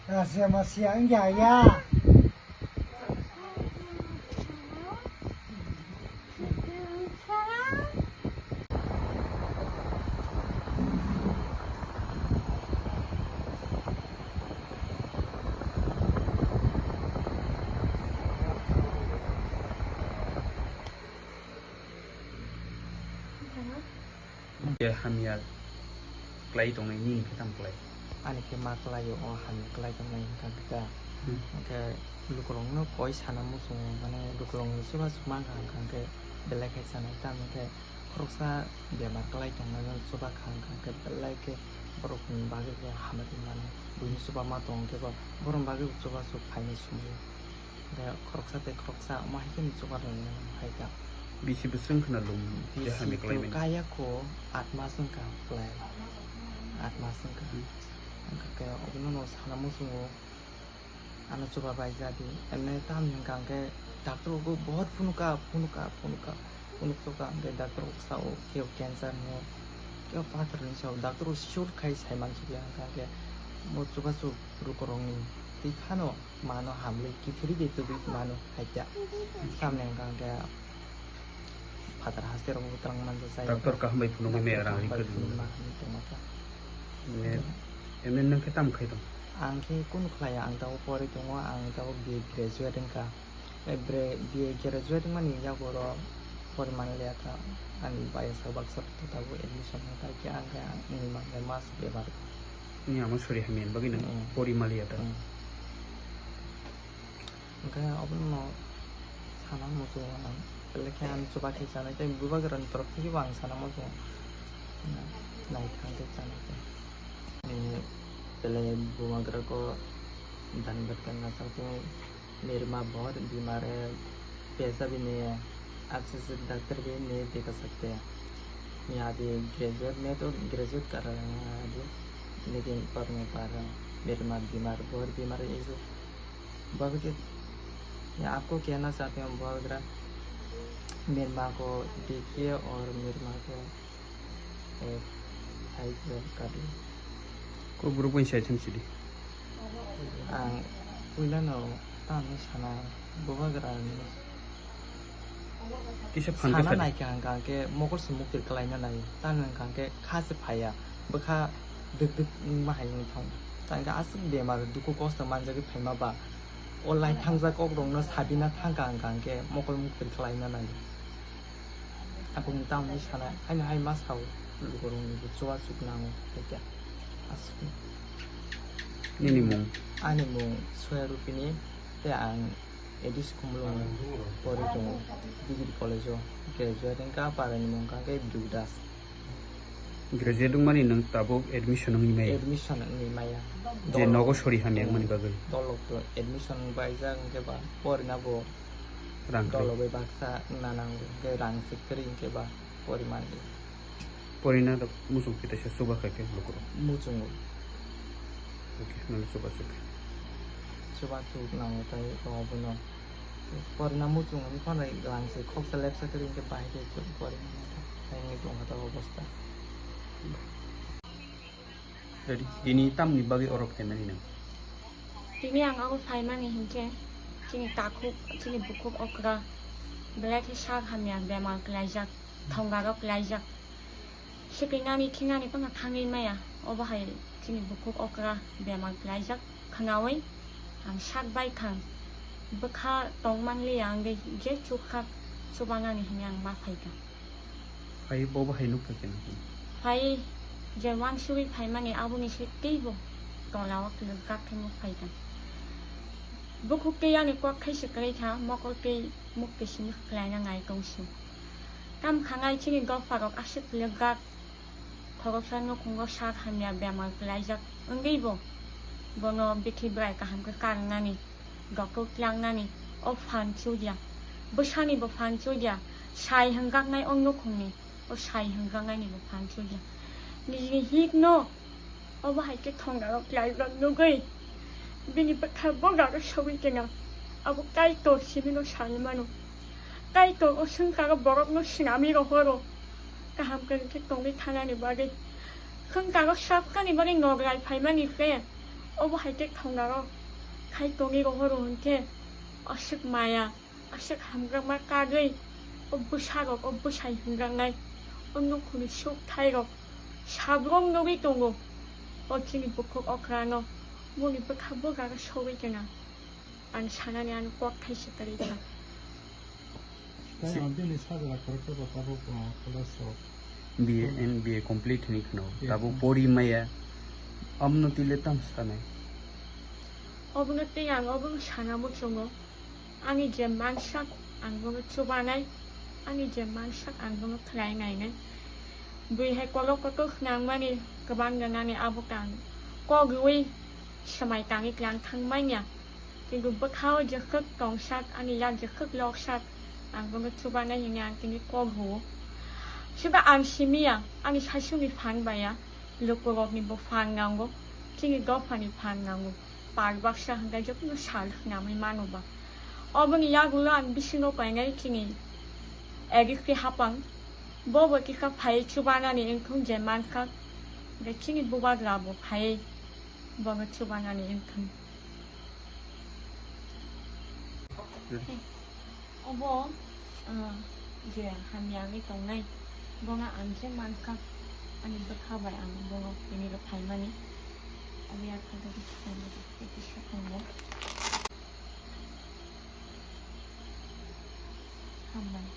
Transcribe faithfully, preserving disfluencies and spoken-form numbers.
Rasia masia wngya ya. Je hamya klai tongnai nini khe tamo klai? Ani khe ma klai o hamya klai tongnai hwnkha khe ta. Hmm. Hwnkhe lukurokno koi sana muchungo, mane lukurokni chubachu mankha hwnkha khe belai khe chanai, tamo khe khoroksa bemar klai tongnaino chubakha hwnkha khe belai khe borokni bagwi bo hamari mano. Buini chuba ma tong khe bo borokni bagwi bo chubachu phainai sumui. Hwnkhe khoroksa tei khoroksa omo hai kheno chuba rwngmani hai kha. Bisi bwswk khna lum je hamya klai mani? Bisi kaya kho, aat mas wngkha klai. Aat mas wngkha. Hmm. Hwnkhe obono no sana muchungo. Ano chuba bai jadi. Emne tamni hwnkha hwnkhe doctor rok bohot phunukha, phunukha, phunukha, phunuktoka hwnkhe doctor rok sao kebo cancer hinwi, kebo pathor hinwi sao. Doctor rok sure khai sai mansukya hwnkha hwnkhe mo chubachu lukurokni twi phano mano hamli kiphilwi de tubui mano haikya. Tamni hwnkha hwnkhe phatar haste rok bo twlang manjak jai. Doctor kaham bai phunukgwi maya rang ri kwrwi. Phunukma hinwi tongma kha. Emne nwng khe tamo khai tong? Ang khe kunu khlaiya, ang tabuk pori tongo, ang tabuk B A graduate wngkha. Eh, bre-, B A graduate wngmani yago oro pori manliya kha, ani bayasa baksa tabuk admission wngkha khe ang khe ang ni mangkha mas bebak. Ni amo sori hamya bagwi nang. Mm. Pori manliya ta. Mm. Hwnkhe obono sana muchungo ang, belai khe ang chuba khe chanai tei bubagrani torop thwibo ang sana muchungo. Naithang tei chanai tei. Belai bubagra ko dhanyabad karna chahta hoon, meri maa bahut bimar hai, paisa bhi nahi hai, achhe se doctor bhi nahi dikha sakte hain. Main abhi graduate, main to graduate kar raha hoon abhi, lekin padh nahi pa raha hoon. Meri maa bimar, bahut bimar hai, ek to Bhabhi ke, ya, aapko kehna chahte hain, Bhabhi, mere maa ko dekhiye aur mere maa ko, eh, side mein kar lo. Ko buru pun sai tham sidi. Ang puila no tamo sana, Bhabhi, Kisa phan sana kasa nai kha hwnkha khe mokol se muktir kwlaina nai, tamo hwnkha khe kha se phaiya, bwkha dwk dwk wngma hai wng thang. Tamo hwnkhe aswk bemar dukhu kosto manjagwi phaima ba, o lai thangjak kok rokno sabina thangkha hwnkha khe mokol muktir kwlaina nai. Aboni tamni sana, haino hai ma sao, lukurokni bo chubachu nango, tei khe aswk. Nini mung? Ani mung Soya Rupini, tei ang A D C Khumulwng pori tongo, degree college o graduate wngkha, parani mung wngkha khe Bru Das. Graduate wngmani nwng tabuk admission wngwi maya? Admission wngwi maya. Je nogo sori hamya wngmani bagwi? Dolok to admission wngbaijak hwnkhe ba porina bo rang kwrwi. Dolok bai baksa wngna nango, hwnkhe rang se kwrwi hwnkhe ba pori manliya. Porina rok muchung khe teisa chuba kha khe lukurok. Muchungo. Okay, nang chuba chuk. Chuba chuk nango tai obono. Porina muchung wngwi phano rang se khoksa lepsa kwrwi hwnkhe bahai khe chuk porina nangkha. Hai wngwi tongkha ta obosta. Ready? Tini tamni bagwi orok phaimani nang? Tini ang obo phaimani hinkhe chini takhuk, chini bukhuk okra belai khe sak hamya bemar kwlaijak. Thongarok laijak. Swkrinani khinani phano thangwi maya. Obo hai chini bukhuk okra bemar laijak khwnawi ang sak bai thang. Bwkha tong manliya ang je chukhak chubanani hinwi ang ma phaikha. Phai bobo hai nukha khe nukha. Phai je wansugwi phaimani aboni se teibo tolao kwlwkjak khe nuk phaikha. Bukhuk tei ani kok khai se kwrwi kha, mokol tei muk tei simi khlaina ngai tong se. Kam khanai chini dopharok aswk lepgak, khoroksa nukhungo sak hamya bemar kwlaijak wngwibo bono bithi bwrai kaham khe karwnani, doctor tlangnani o phan chuya. Bwsani bo phan chuya, sai hwnjaknai o nukhungni, o sai hwnjaknaini bo phan chuya. Nijini hikno obo hai khe thongarok kwlaijak nugwi Bini bwkha bo jaga sogwi kena. Abo Kaitor simi no sani mano. Kaitor o swngcharo borok no swnami rohoro. Kaham kwrwng khe tongwi thanani bagwi. Swngcharo saphani bagwi nograi phaimani khe. Obo hai khe thongnaro khai tongwi rohoro hwnkhe. Aswk maya. Aswk hamjakma kagwi o bwsarok, o bwsai hwnjaknai, o nukhungni sukthairok sabrung nugwi tongo. O chini bukhuk okrano boni bwkha bo jaga sogwi kena. Ang sanani ano kok thaisa kwrwi kha. Tei ang bini sajla kwrwkhe bo tabuk, uh, college rok B A and B A complete hwnwi khwno. Yeah. Tabuk pori maya. Amno tile tam sanai. Obono tei ang obono sana muchungo. Ani je mansak ang bono chubanai, ani je mansak ang bono khlai nainai. Bui hai kolok kotor khnangmani kwbang gwnani abo kang kok rwui swmai tangwi klang thangmanya. Kintu bwkhao jekhwk tongsak, ani yak jekhwk loksak, ang bono chubanai hwnwi ang tini kok rwo. Suda ang simiya, ani sasuni phan baya. Lukurokni buphang nango, chini dophani phang nango. Par baksa hwnkhe jotono sal swnamwi mano ba. Oboni yagulo ang bisingo painai chini A D C hapang. Bobo kisa phai chubanani wngthung je mankha. Hwnkhe chini bubagra bo phai bono chubanani wngthung. Obo, ah, je hamya wngwi tongnai, bono ang je mankha, ani bwkha bai ang bono tini rw phaimani. Obo ya kha kisa tongo. Hambai.